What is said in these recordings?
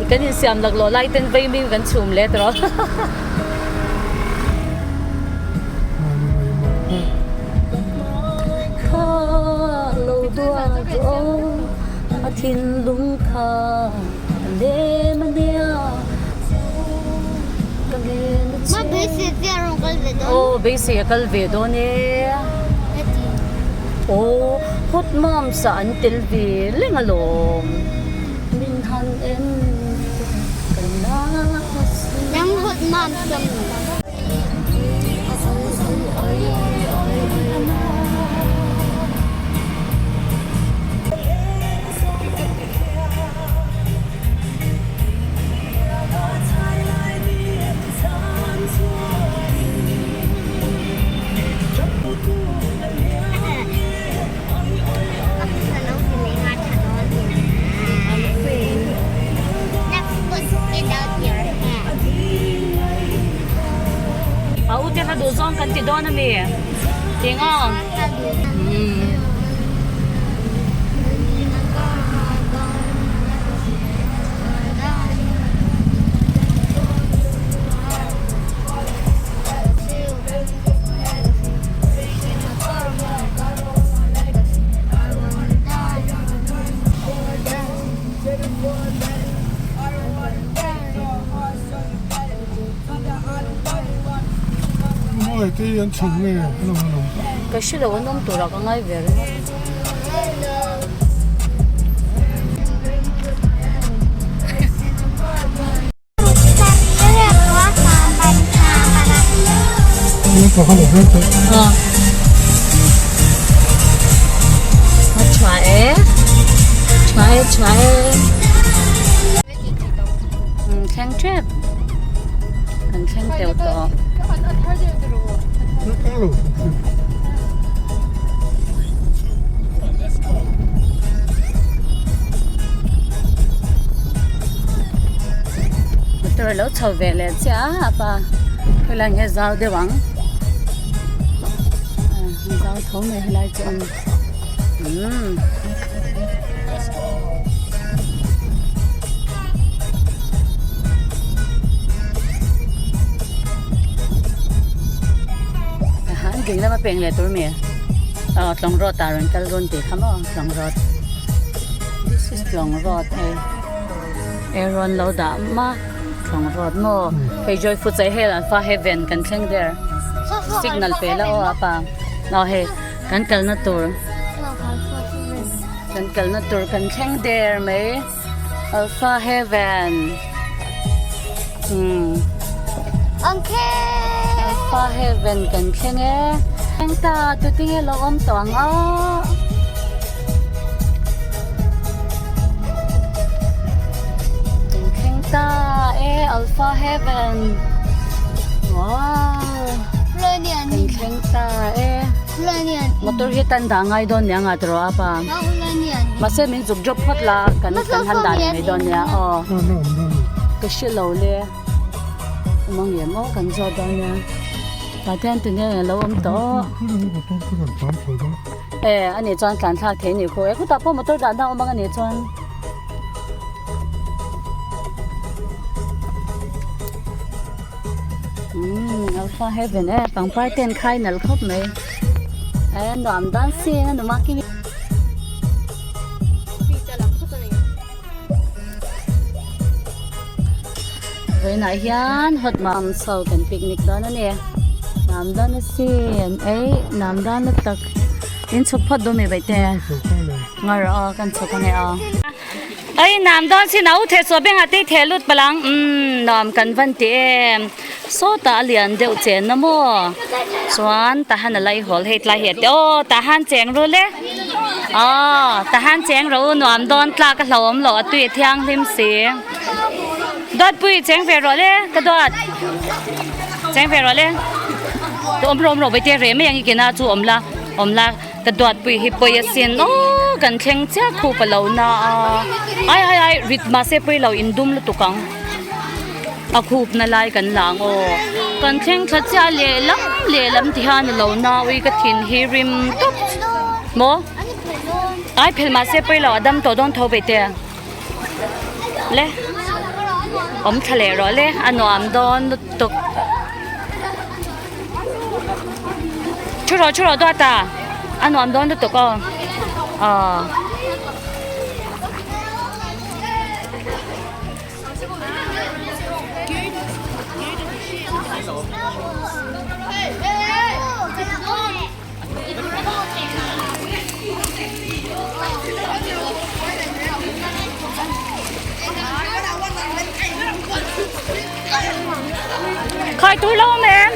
Kan insiam laklawh lai ten vaimim kan chhum leh tawh. Aw beisei a kal ve dawn e aw hot moms ah an tel ve reng alawm min han en kan Nang hot moms a mi? A u te kha duh zawng kan ti dawn a mi? Eng a? Ka hre lo an awm turah ka ngai ve ringawt. Thleng tep kan thleng teuh tawh. Motor lo chho ve leh chiah a apa helai hi a zau deuh ang a zau tho mai helai chu umm. An ding lama peng leh tur mi aw tlawng rawt ah rawn kal rawn tih kha maw tlawng rawt this is tlawng rawt hei Aaron lo dah ma tlawng rawt maw hei joy food chei hel an fa heaven kan thleng der signal pe la aw apa aw hei kan kalna tur kan kalna tur kan thleng der mai alpha heaven umm alpha heaven kan thleng e thleng ta tutinge lo awm tawh ang a. Kan thleng ta e alpha heaven wow kan thleng ta e motor hi tan dah ngai dawn nia nga tiraw a pa mahse min zuk drop phawt la kan kan han dah leh mai dawn nia aw ka hre lo le awm ang em aw kan zawt dawn nia Pathian tune a lo awm tawh e ani chuan tlan thlak thei a ni khaw e khutah pawh motor dah na awm ang ani chuan. Umm alpha heaven e pangpar te an khai nalh khawp mai e nuam dan sin a numa khi vawiinah hian hot mam chho kan picnic dawn a ni nam dawn a sin ei nam dawn a tak in chhuk phawt dawn mi vaihte ngar a kan chhuk a nia. Ei nam dawn sin a u theh chhuah bengah te i theh lut palh ang umm nuam kan van ti em sawtah a lian deuh chen a maw chuan tahan a lai hawl hei tlai hi a ti aw tahan cheng rul e aw tahan cheng ro nuam dawn tlak a hlauhawm loh a tui a thianghlim si dawtpui cheng ve rawh le ka dawt cheng ve rawh le awm rawh awm rawh vaite reh mai ang i ke na chu awm la awm la. Ka duatpui hi pawi asin aw kan thleng chiah khup a lo na a ai ai ai rit mahse pawi lo in dum lutuk ang a khup na lai kan la ang aw kan thleng thla chiah lehlam lehlam ti hian a lo na ui ka thin hi rim tawp maw ai phel mahse pawi lo a dam tawh dawn tho ve te le. Awm thla leh rawh le a nuam dawn lutuk. Thu rawh thu rawh duat a a nuam dawn lutuk aw aw. Khai tur lo awm em?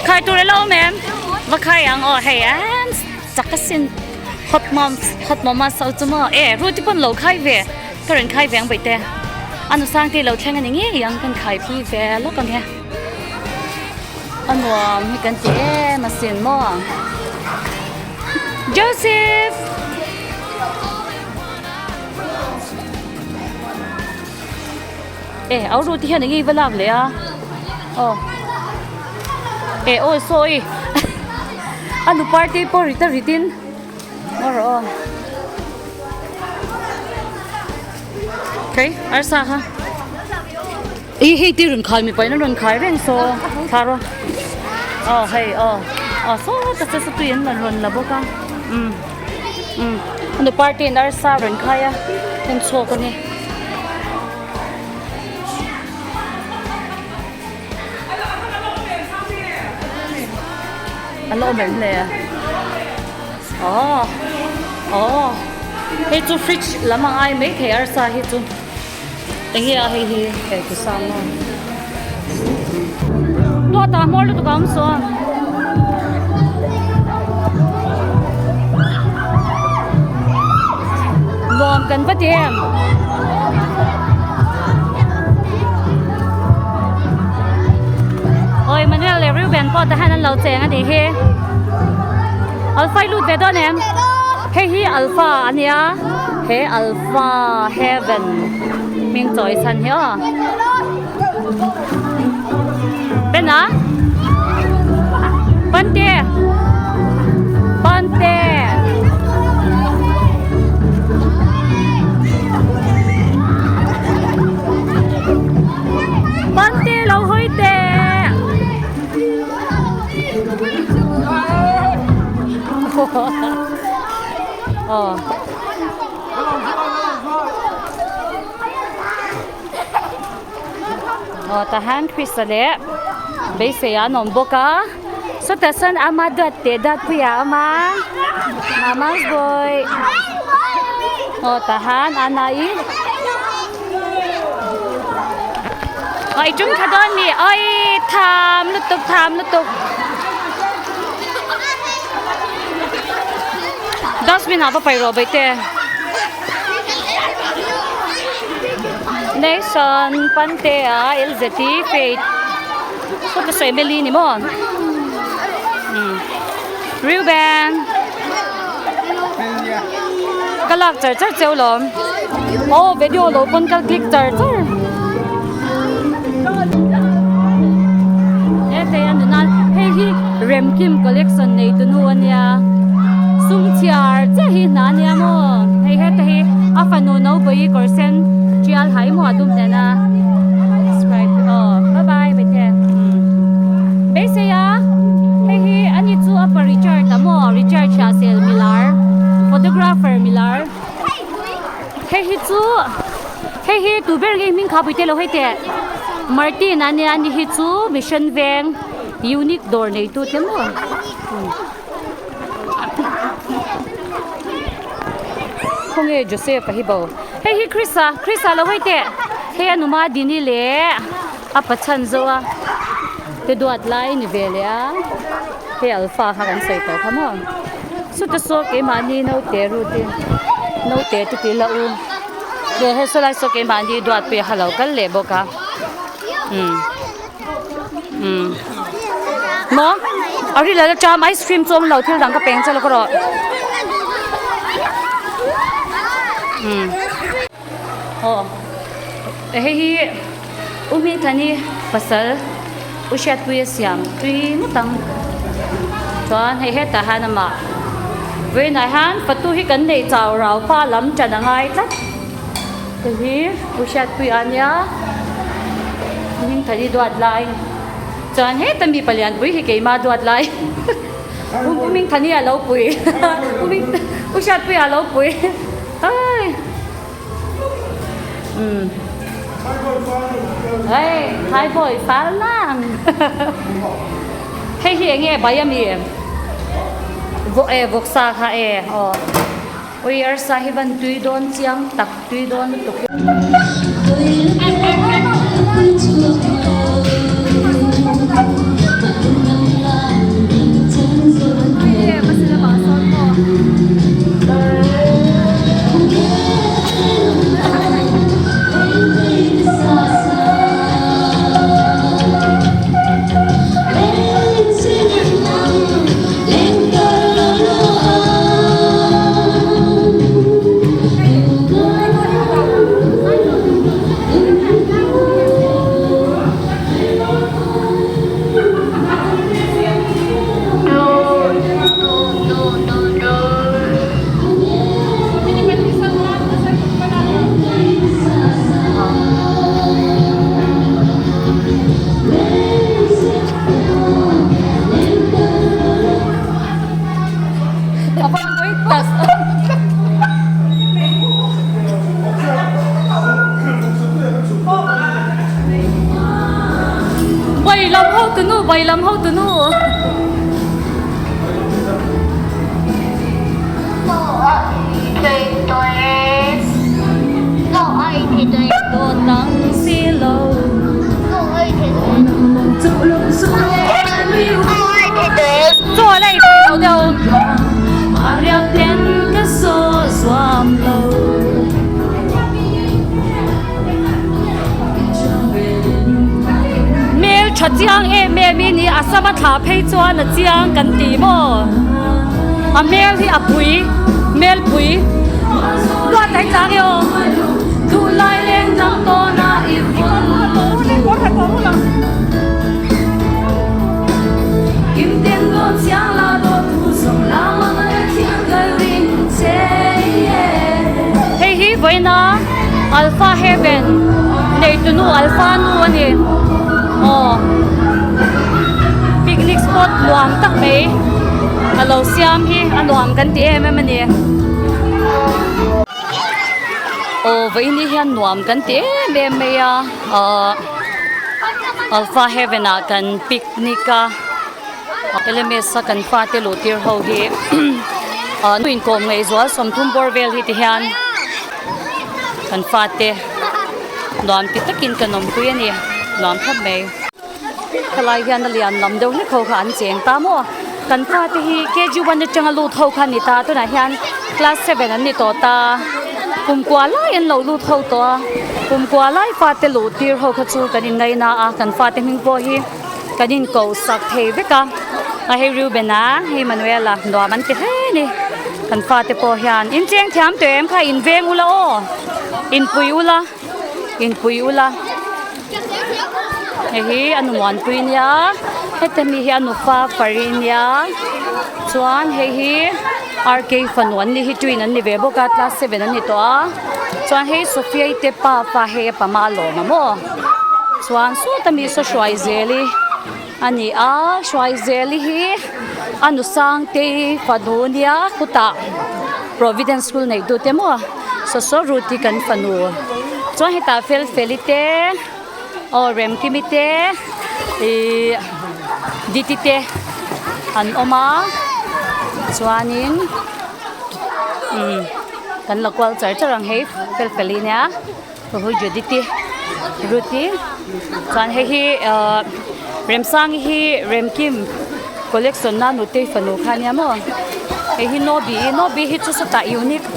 Khai tur lo awm em? Va khai ang aw hei an chak asin hot mom hot mom a so chu maw e ruti pawn lo khai ve ka rawn khai ve ang baihte a nu sang te lo thleng a ni ngei ang kan khai pui ve lawk ang e a nuam hi kan ti em asin maw Joseph E au ruti hian enge i va lak leh a aw e aw sawi a nu party pawh rit a rit in ngaw rawh aw kei arsa kha i hei ti rawn khai mipa in an rawn khai reng saw thla rawh aw hei aw aw sawta che sa tui an la rawn la bawk a umm umm a nu party in arsa rawn khai a heng chhuak a ni. A la awm em hle a aw aw hei chu fridge lam a ngai maithei arsa hi chu. Enge a hei hi hei chu sang maw Tuata hmawr lutuk a awm sawn Nuam kan va ti em Oi Manuel leh Reuben pawh te hian an lo cheng a nih hi Alpha i lut ve dawn em Hei hi Alpha a nia He Alpha Heaven hming chawi chhan hi aw. Bena Pante Pante Pante lo hawi teh. Aw. Aw tahan Krista leh beisei an awm bawk a sawtah sawn ama duat teh duat pui a awm a mama's boy aw tahan ana i aw i tum tha dawn mi oi tham lutuk tham lutuk. Dustbin ah va paih rawh baihte. Nation Pantea LZT Faith saw ka sawi Meli ni maw umm Reuben ka lak char char cheu lawm aw video lo pawn ka click char char hei a nuna hei hi Remkim collection nei tu nu ania sum chhiar chiah hi hna ania maw hei heta hi a fanu naupawii kawr sen tial hai maw a dum nen a subscribe aw bye bye maite beisei a hei hi ani chu a pa Richard a maw Richard Hriasel milar photographer milar hei hi chu. Hei hi tu ber nge hming kha puite lo hei teh Martin a nia ani hi chu mission veng unique dawr nei tu te maw khawnge Joseph a hi bo hei hi Krista Krista lo hei teh hei a numa dini leh a pachan zo a te duat lai ni ve leh a hei alpha kha kan sawi tawh kha maw sawta saw keimahni naute rutin naute te ti la u. He he saw lai saw keimahni duat pawh a lo kal leh bawk a umm umm maw a ri la ṭam ice cream chu a awm lo thil dang ka peng che lawk rawh umm aw hei hi u hmingthani pasal u hriatpui a siam tui ngawt ang chuan hei hetah hian amah vawiinah hian fatu hi kan nei chau rau pa lam ṭan a ngai tlat. Hei hi U Hriatpui a nia Hmingthali duat lai chuan heta mi palian pui hi keima duat lai U Hmingthani a lo pui U Hriatpui a lo pui ai umm hei Thaibawi fal nang hei hi enge bai ami vawksa kha e aw. Ui arsa hi van tui dawn chiang tak tui dawn lutuk hi. Bai lam ho tunu bai lam ho tunu. Hmel tha chiang em em i ni a sama thla phei chuan a chiang kan ti maw a hmel hi a pui hmel pui duat ai chang e aw duhlai leng dang tawn a i vun Hei hi vawiina Alpha Heaven neitunu Alpha nu a ni aw picnic spot nuam tak mai a lo siam hi a nuam kan ti em em a ni. Aw vawiini hian nuam kan ti em em mai a ahh Alpha Heaven ah kan picnic a LMS a kan fate luh tir ho hi ahh nu inkawm ngaihzual 30 bawr vel hi ti hian kan fate nuam ti takin kan awmpui a ni nuam khawp mai. Helai hian a lian lam deuh hlek ho kha an cheng ta maw kan fate hi kg one atanga lut ho kha a ni ta tunah hian class seven an ni tawh ta kumkua lai an lo lut ho tawh a kumkua lai fate luh tir ho kha chu kan inngaina a kan fate hming pawh hi kan inko sak thei vek a a hei Reuben-a hei Manuel-a nuam an ti hle a ni kan fate pawh hian incheng thiam tawh em kha inveng ula aw inpui ula. Inpui ula hei hi a nu muanpui nia heta mi hi a nufa fari nia chuan hei hi RK fanu an ni hi twin an ni ve bawk a class seven an ni tawh a chuan hei Sophia i te pa fa hei a pama a lawm a maw chuan sawta mi saw hruai zel hi a ni a hruai zel hi a nu Sangtei fanu nia khutah Providence school neih tu te maw saw saw Ruth i kan fanu chuan hetah fel feli te aw Remkimi te ihh Diti te an awm a chuanin umm kan la kual char char ang hei fel feli nia. Hu Judith-i Ruth-i chuan hei hi ahh Remsangi hi Remkim collection na nutei fanu kha ania maw hei hi Nobi-i Nobi hi chu sawtah unique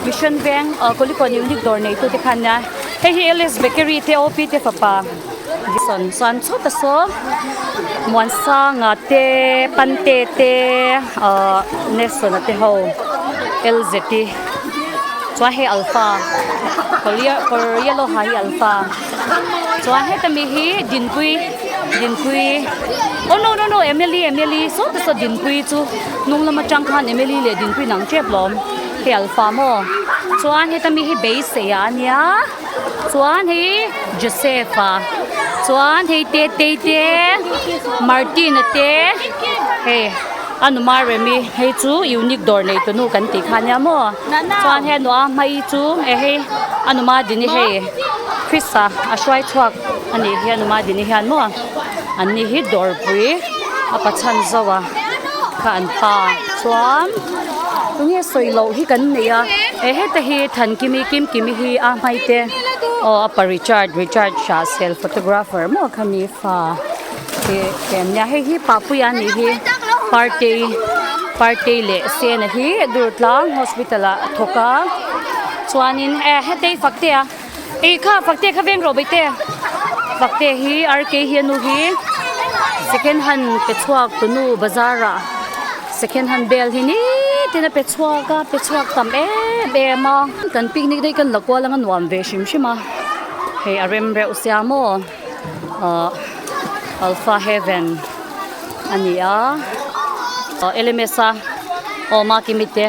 mission veng ah Kulikawn unique dawr nei tute kha ania hei hi Alice bakery te OP te fapa Dison chuan chhuat a saw Muansanga te Pante te ahh Nelson-a te ho Lz-i. Chuan hei alpha kawr yellow ha hi alpha chuan heta mi hi dinpui dinpui oh no no no emily emily saw te saw dinpui chu hnung lam atang khan emily leh dinpui in ang tep lawm. Hei alpha maw chuan heta mi hi beisei ah ania chuan hei Joseph a chuan hei Tetei te Martin a te hei a nu Maremi hei chu unique dawr nei tunu kan tih kha ania maw chuan hei a nu a hmai chu eh hei a nu Madini hei Krista a hruai chhuak a nih hi a nu Madini hian maw an ni hi dawrpui a pachhan zo a kha an pa chuan tunge sawi loh hi kan nei a eh heta hi Thankimi Kimkimi hi a hmaite aw a pa Richard Richard Hrahsel photographer maw khami fa te te an nia hei hi Papuia a nih hi partei partei leh Sena hi Durtlang hospital ah a thawk a chuanin eh hetei Faktea Ei kha Fakte kha veng rawh Baihte. Fakte hi RK hi a nu hi second hand pe chhuak tunu bazar ah second hand bel hi nitin a pe chhuak a pe chhuak tam em em a. Kan picnic daih kan la kual anga nuam ve hrim hrim a hei a rem reuh sia maw ahh Alpha Heaven a ni a LMS a awm a kimite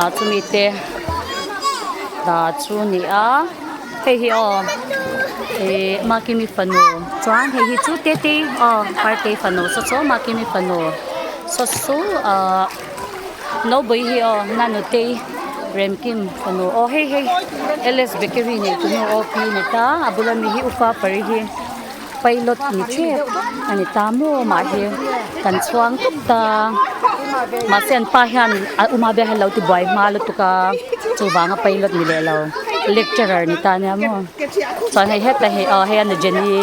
ah chumi te. Dah chu ni a hei hi aw ihh Makimi fanu chuan hei hi chu Tetei aw Partei fanu saw saw Makimi fanu saw chu ahh Nobawih hi aw Nanutei Remkim fanu aw hei hei LS bakery nei tunu aw pi ni ta a bula mi hi Upa pari hi pilot ni tep a ni ta maw mah hi kan chhuang tawp ta mahse an pa hian a uma biak hian lo ti buai hma lutuk a chuvanga pilot ni leh lo lecturer ni ta nia maw chuan hei heta hi aw hei a nu Jenny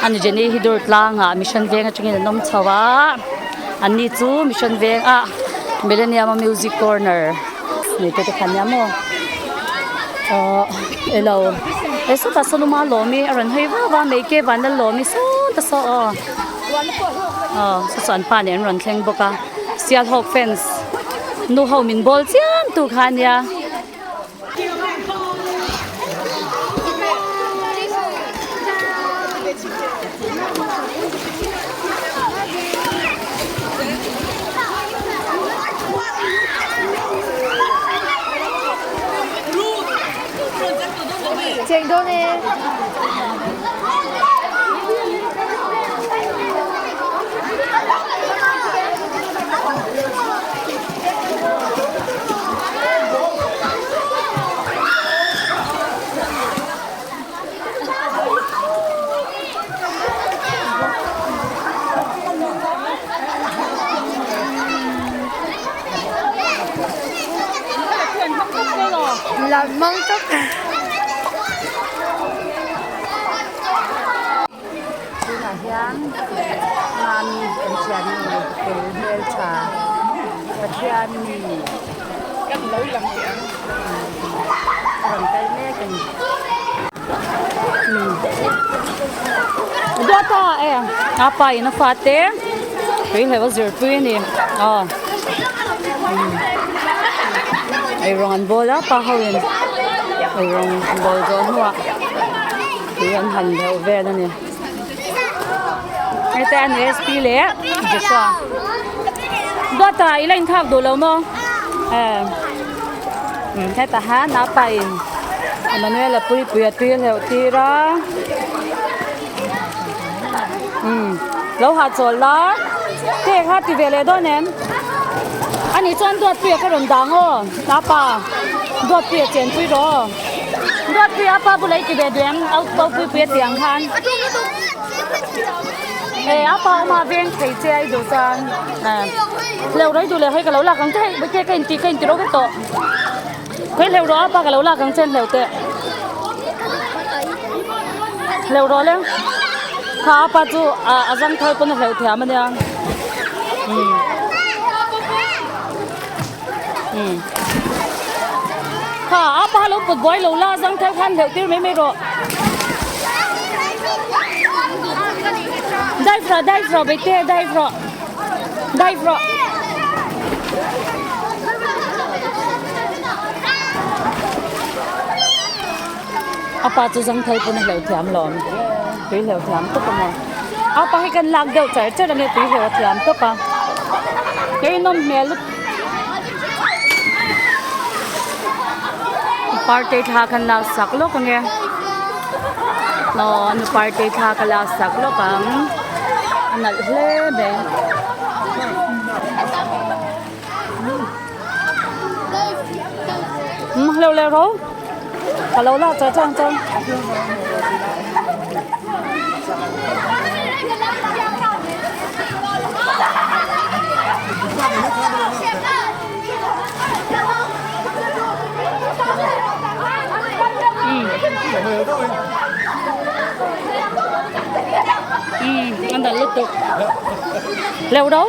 a nu Jenny hi dur tlangah mission veng atangin an awm chho a an ni chu mission veng ah millennium a music corner nei te te kha nia maw. Ahh elo he sawtah sawn awm a lawm i a rawn hawi vak a mai ke van la lawm i sawta saw aw aw saw saw an pa nen an rawn thleng bawk a sialhawk fans nu ho min bawl chiam tu kha a nia. Cheng dawn e. Làm mong tóc. Tunah hian mami kan thiannu fel hmeltha Pathian mi a rawn kal mek a ni. Duata e a pa in a fate tui hleuh a zirpui a ni aw eirawng an bawl a pa ho in eirawng an bawl zawh hnuah tui an han hleuh vel a ni heta an sp leh Joshua Duata i la inthak duh lo maw hetah hian a pa in Emmanuel-a puipui a tui hleuh tir a umm lo hahchawl la cake kha ti ve leh dawn em ani chuan Duatpuia ka rawn dang aw a pa Duatpuia chenpui rawh aw Duatpuia a pa bulah i ti ve duh em au puipuia tih ang khan. E a pa awm a veng thei che a i duh chuan hleuh rawh i duh leh hei ka lo lak ang che hei bawihte ka inti ka inti ro vek tawh khawi hleuh rawh a pa ka lo lak ang che hleuh teh hleuh rawh le kha a pa chu a zang thar pawn a hleuh thiam a nia umm umm kha a pa lo pawt buai lo la zang thar khan hleuh tir mai mai rawh. Dive rawh dive rawh Baihte dive rawh dive rawh. A pa chu zang thal pawn a hleuh thiam lawm tui hleuh thiam tawp a maw a pa hi kan lak deuh char char ange tui hleuh a thiam tawp a hei nawm hmel lutuk. Parte thla kan lak sak lawk ang e. Aw nu parte thla ka lak sak lawk ang. A nalh hle mai. Umm hleuh leh ro. Ka lo lak chah chang chang. An dal lutuk leuh do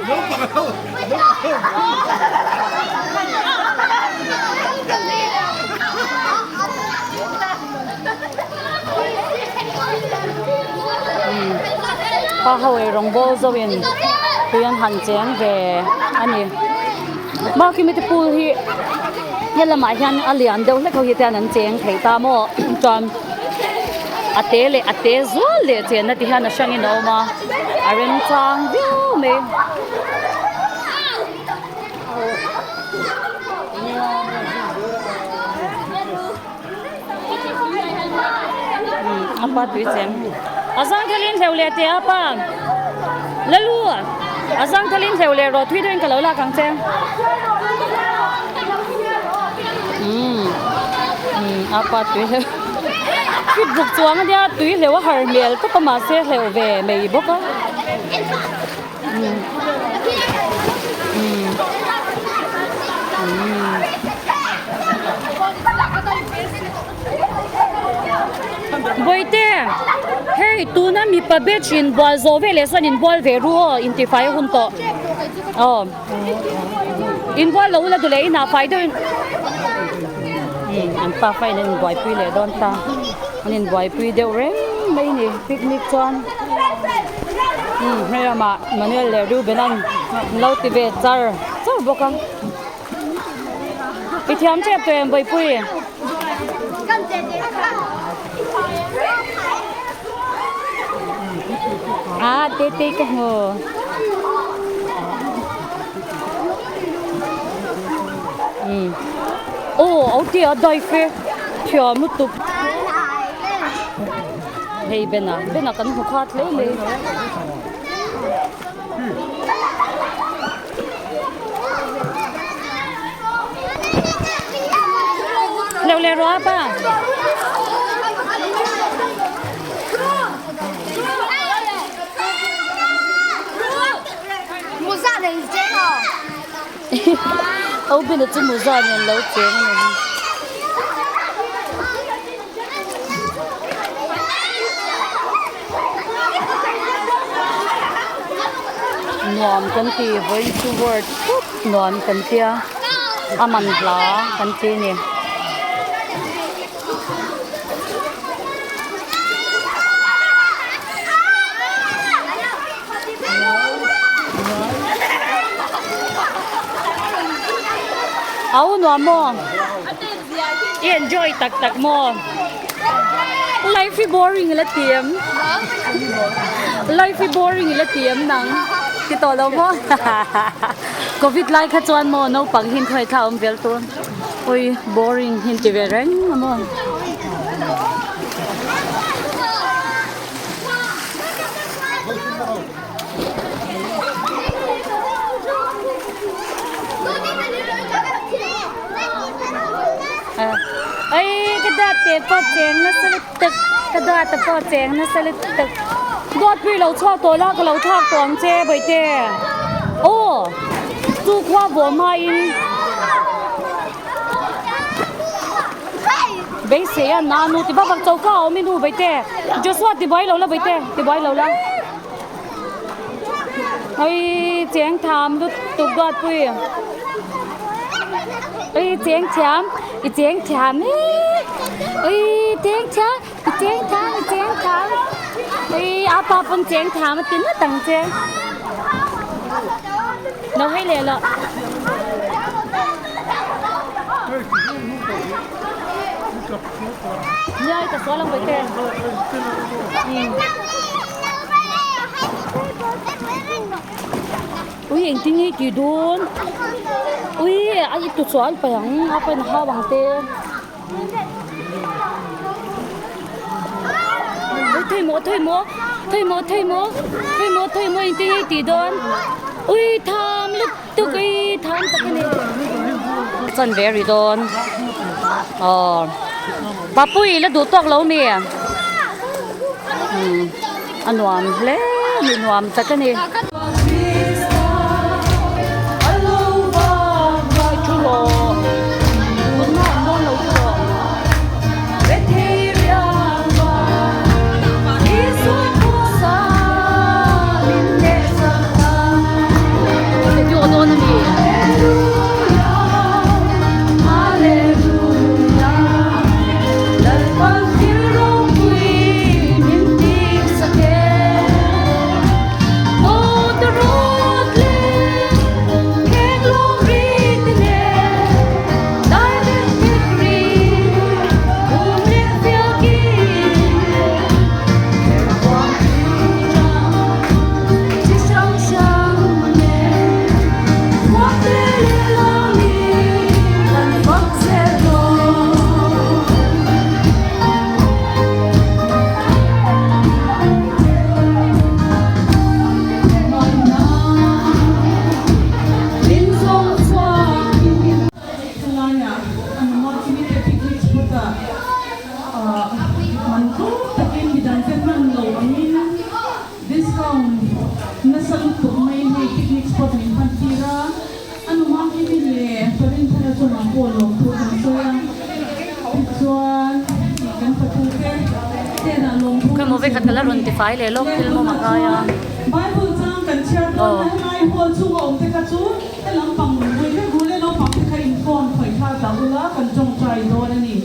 pa ho ei rawng bawl zo in tui an han cheng ve a ni. Markimi te pool hi he lamah hian a lian deuh hlek ho hi te hian an cheng thei ta maw chuan a te leh a te zual leh chenna ti hian a hrangin a awm a a remchang viau mai. A pa tui cheng a zang thalin hleuh leh teh a pa Lalu a zang thalin hleuh leh rawh thui deuhin ka lo lak ang che umm umm a pa tui hleuh fit buk chuang ania tui hleuh a har hmel tawp a mahse hleuh ve mai bawk a umm umm umm. Bawihte, hei tuna mipa batch inbual zawh veleh chuan inbual ve ru aw intifai a hun tawh. Aw inbual lo ula duh leh inah fai deuhin an pa fa in an inbuaipui leh dawn ta an inbuaipui deuh reng mai a ni picnic chuan hei ramah Manuel leh Reuben an lo ti ve char char bawk a. I thiam tep tawh em Bawihpui? Ah, tete ka hmu. Um. Oh, au ti a dai fe. Thiam lutuk. Hei Bena, Bena kan hmu khat hle mai. Leu le ro pa. Muza nei cheng o. Au bin chu muza nen lo cheng ani. Nuam kan ti vawiin chu word pawp nuam kan tia a man hla kan ti a ni. Au nuam maw? I enjoy tak tak maw? Life hi boring ila ti em? Life hi boring ila ti em nang? Ti tawh lo maw? Covid lai kha chuan maw naupang hi in khawi thla awm vel tur ui boring hi in ti ve reng a maw? Ei ka dad te pawh cheng nasa lutuk ka dad te pawh cheng nasa lutuk dawt pui lo chhuak tawh la ka lo thlak tawh ang che bawihte aw chu khua vawh hmain beisei a nanu ti vak vak choka a awm i nu bawihte Joshua ti buai lo la bawihte ti buai lo la. Oi cheng tham lutuk duatpui oi cheng thiam i cheng thiam e oi cheng thiam i cheng thiam i cheng thiam oi a pa pawn cheng thiam a ti ngawt ang che lo hei leh loh. Nhai ta sual ang bawihte. Ui engtin nge tih dawn? Ui a i tu chuan paih ang a pain a hau ang te. Thei maw thei maw thei maw thei maw thei maw thei maw engtin nge i tih dawn ui tham lutuk i tham tak a ni chanve a ri dawn aw Papui la duh tawk lo mi umm a nuam hle a ni nuam tak a ni. Helaiah an Multimedia Picnic Spot-ah man tlawm takin midangte hman lo angin discount nasa lutuk mai hei picnic spot min hman tir a, a numa Kimi leh Parinthara chungah pawh lawmthu kan sawi a, tichuan kan fatute hnenah lawmthu Khawi maw vekhat ka la rawn ti fai leh lawk thil mawm a ngai a. Bible chang kan chhiar dawn a, helai hall chhunga awm te kha chu he lampang vui vek rul e, naupang te kha in phone khawih kha dah ula kan tawngtai dawn a ni.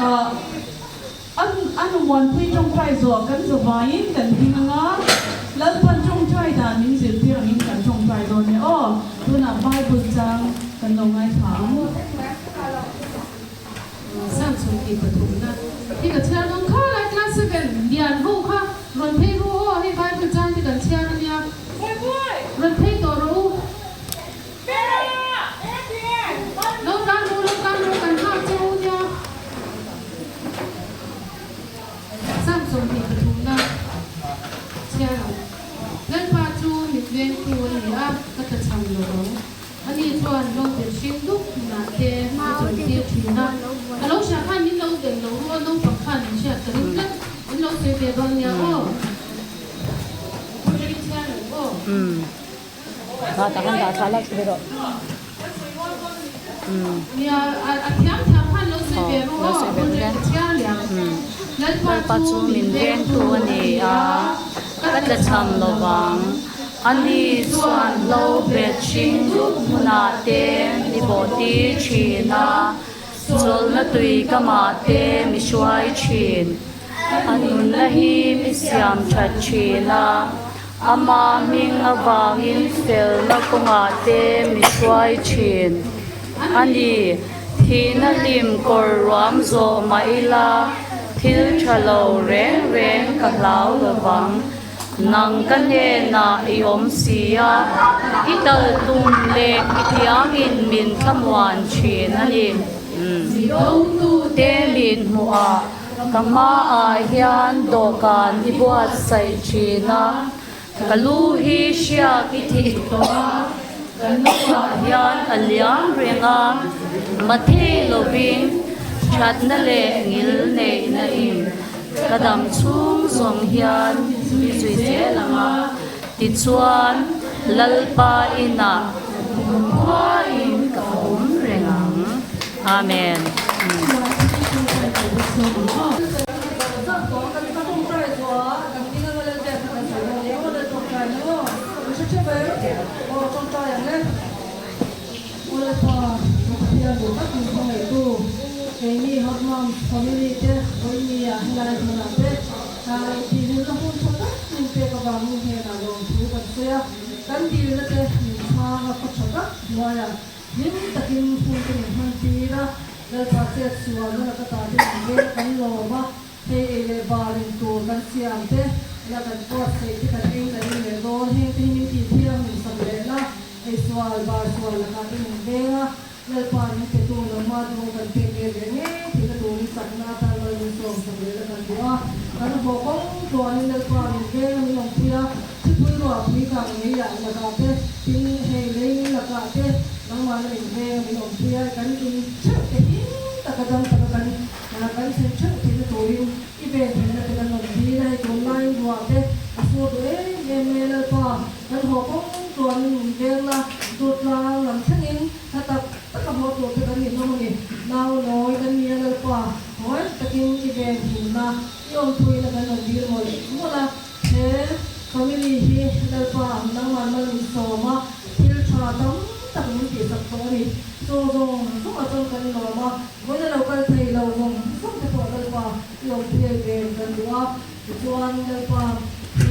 A a numuanpui tawngtai zawh kan zavaiin kan ding anga, Lalpan tawngtai dan min zirtir angin kan tawngtai dawn e aw. Tunah Bible chang kan lo ngaithla ang. Sam chhungki pathumna hi ka chhiar dawn kha lai class seven lian ho kha rawn phei ru aw hei bible chang te kan chhiar ania rawn phei tawh rawh u lo tan ru lo tan ru kan nghak che u nia Sam 23na chhiar ang Lalpa chu mit vengtu a ni a ka tlachham lo ang. Ani chuan lo ber hring dup hmunah te a chawn tir thin a, a lo hria khan min lo bel lo ru a, naupang khan min hriat ka ring tlat, min lo sawi ve dawn nia aw. Phur takin chhiar lo aw. Nia, a thiam thiam khan lo sawi ve ru aw, phur takin ka chhiar liang. Lalpa chu min vengtu a ni a, ka tlachham lovang. Ani chuan hlo bet hring dup hmunah te mi bawh tir thin a, chawlhna tui kamah te mi hruai thin. A nunna hi mi siam that thin a, ama hming avangin felna kawngah te mi hruai thin. Ani, thihna hlim kawr ruam zawh mah ila, thil tha lo reng reng ka hlau lovang. Nang ka hnenah i awm si a, i tal tum leh i thiangin min thlamuan thin a ni. Te min hmuh a, ka hmaah hian dawhkan i buatsaih thin a, ka lu hi hriak i thih tawh a, ka nuah hian a liam reng a, mathei lovin thatna leh ngil neihna in Ka dam chhung zawng hian i zui zel ang a, tichuan Lalpa inah kumkhuain ka awm reng ang. Amen. Lalpa, ka Pathian duh tak min hmangaihtu, keini Hotmam family te vawinia helai hmunah te intihhlimna hun tha tak min pek avangin hnenah lawmthu kan sawi a, kan dilna te min chhang a khaw tha tak hnuaiah hlim takin hun te min hman tir a, Lalpa chet sualna laka ta te min veng kan lawm a. Hei ei leh bar in tur kan siam te, la kan buatsaih te kan eng kan in leh dawn, heng te hi min tih thiang min sak leh la, ei sual bar sual lakah te min veng a. Lalpa min petu nangma duh kan pek ve ve ngei theihna turin chakna atan mal min sawm sak leh la kan duh a. Kan haw kawng tluanin Lalpa min veng a min awmpui a, thipui ruah pui kang mei ah lakah te, tin hei lei min lakah te nangmahna min veng a min awmpui a, kan in theuh te him taka dam taka kan kan thlen theuh theihna turin i ven theihna te kan rawn dil a, hei tunlaiin ruah te a sur duh em em mai a Lalpa kan haw kawng tluanin min veng la, dawtlang lam thlengin Hla tak tak a haw tur te kan ni hlawm a ni. Nau nawi kan ni a Lalpa, hawi takin i ven himna, i awmpuina kan rawn dil mawlh mawlh a. He family hi Lalpa nangman mal min sawm a, thil tha tam tak min tihsak tawh a ni. Chaw zawng zawng atang kan lawm a, vawiin a lo kal thei lo zawng zawng te pawh Lalpa i awmpui a i ven kan duh a. Tichuan Lalpa,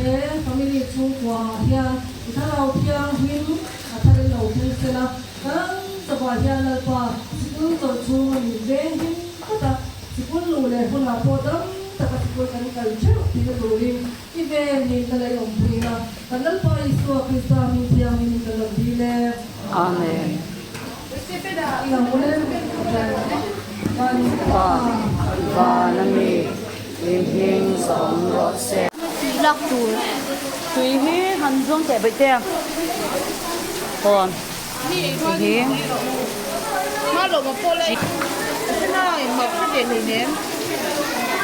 he family chhungkua ah hian i thlarau thianghlim a thar in lo thleng se la, kan chawah hian Lalpa sikul chawlh chhung a min veng him tlat a, sikul luh leh hunah pawh dam taka sikul kan kal theuh tihna turin i ven niin ka lei awmpui a, kan Lalpa Isua Krista hming thianghlim in ka rawn dil e. Amen. Pa, van a mi i hming zawm rawh se. Tui lak tur. Tui hi han zawng teh baih te. Aw ti hi.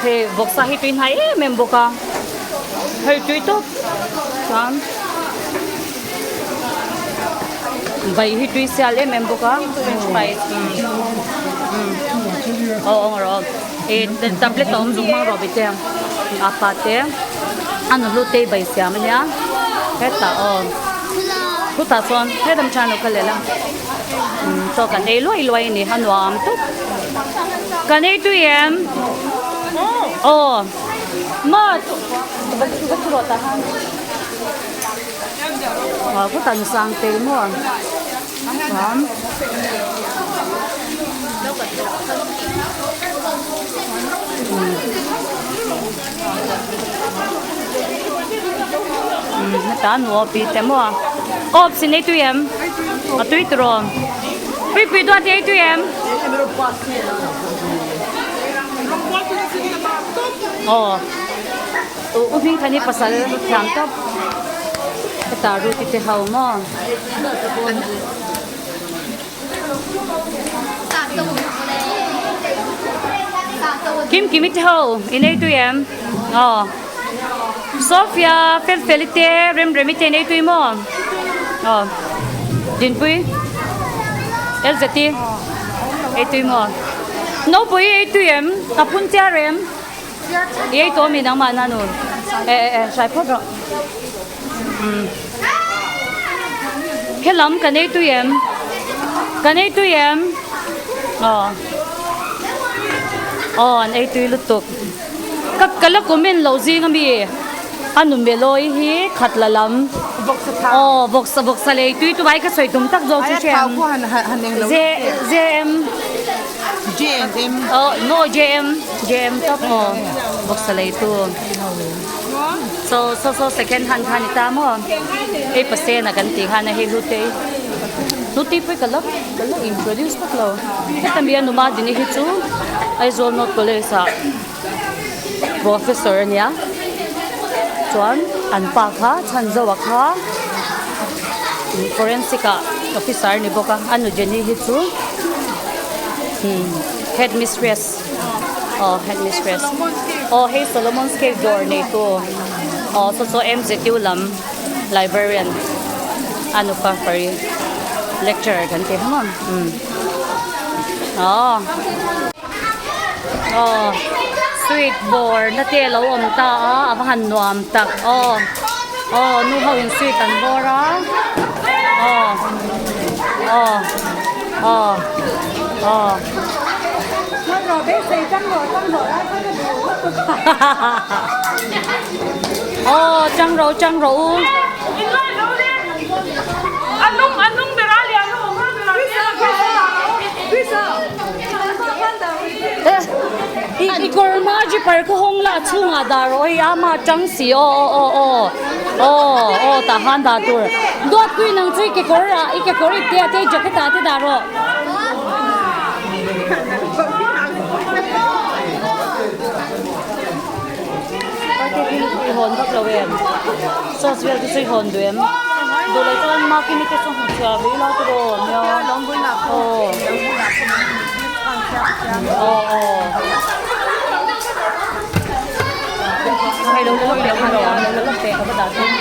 Hei vawksa hi tui hnai em em bawk a. Hei tui tawp chuan. Bai hi tui sial em em bawk a french fries aw awng rawh aw ih tablet a awm zuk hmang rawh bete apa te a nu hlu te bai siam ania hetah aw chutah chuan helam than lo ka leh la chaw kan ei luai luai a ni a nuam tawp kan ei tui em aw ma va thu rawh tah khan. Aw ka tan sang tei maw chuan umm heta an aw pi te maw aw sin ei tui em a tui tiraw puipui duat ei tui em aw. U hming khan hi pasal thiam tawp heta ruti te ho maw. Kim kimi te ho i nei tui em aw Sophia fel fel i te rem rem i te nei tui maw aw Dinpui Elzeti ei tui maw Nopui ei tui em a phun chiar em. I ei tawh mi nangmah na nu e e e hrai phawt rawh umm helam kan ei tui em kan ei tui em aw aw an ei tui lutuk ka ka la comment loh zing ami a nu melawi hi khat la lam aw vawksa vawksa lei tui tu vai ka sawi tum tak zawk chu hriat J J M. JM. Oh, no JM. JM top mo. Boksa lei tu. So so so second hand khan ita mo. Hei pase na kan ti khan hei lute. Lute pui ka lak ka lak introduce pak lo. Heta mi anuma dini hi chu Aizawl North College ah professor ania. Chuan an pa kha chhanzo a kha forensic ah officer ni bawk a a nu Jenny hi chu head mistress aw head mistress aw hei Solomon's cave dawr nei tu aw saw saw M_Z_U lam librarian a nufa pari lecturer kan tih ang ang umm aw aw sweet bawr na te a lo awm ta a a va han nuam tak aw aw nu ho in sweet an bawr a aw aw aw aw aw chang ro chang ro u. I kawr hma zipper khaw hawng lah chhungah dah rawh hei a mah tang si aw aw aw aw aw aw tah khan dah tur duat pui nang chu i kekawr ah i kekawr ip te ah te i jacket ah te dah rawh. Party thil i hawn vak lo em? Sauce vel te chu i hawn duh em? Duh loh chuan Makimi te chu hmu chhiah ve ila tiraw nia. Aw. Aw aw. Hei lo la lawk teh kha nia, lo la lawk teh ka va dah thung.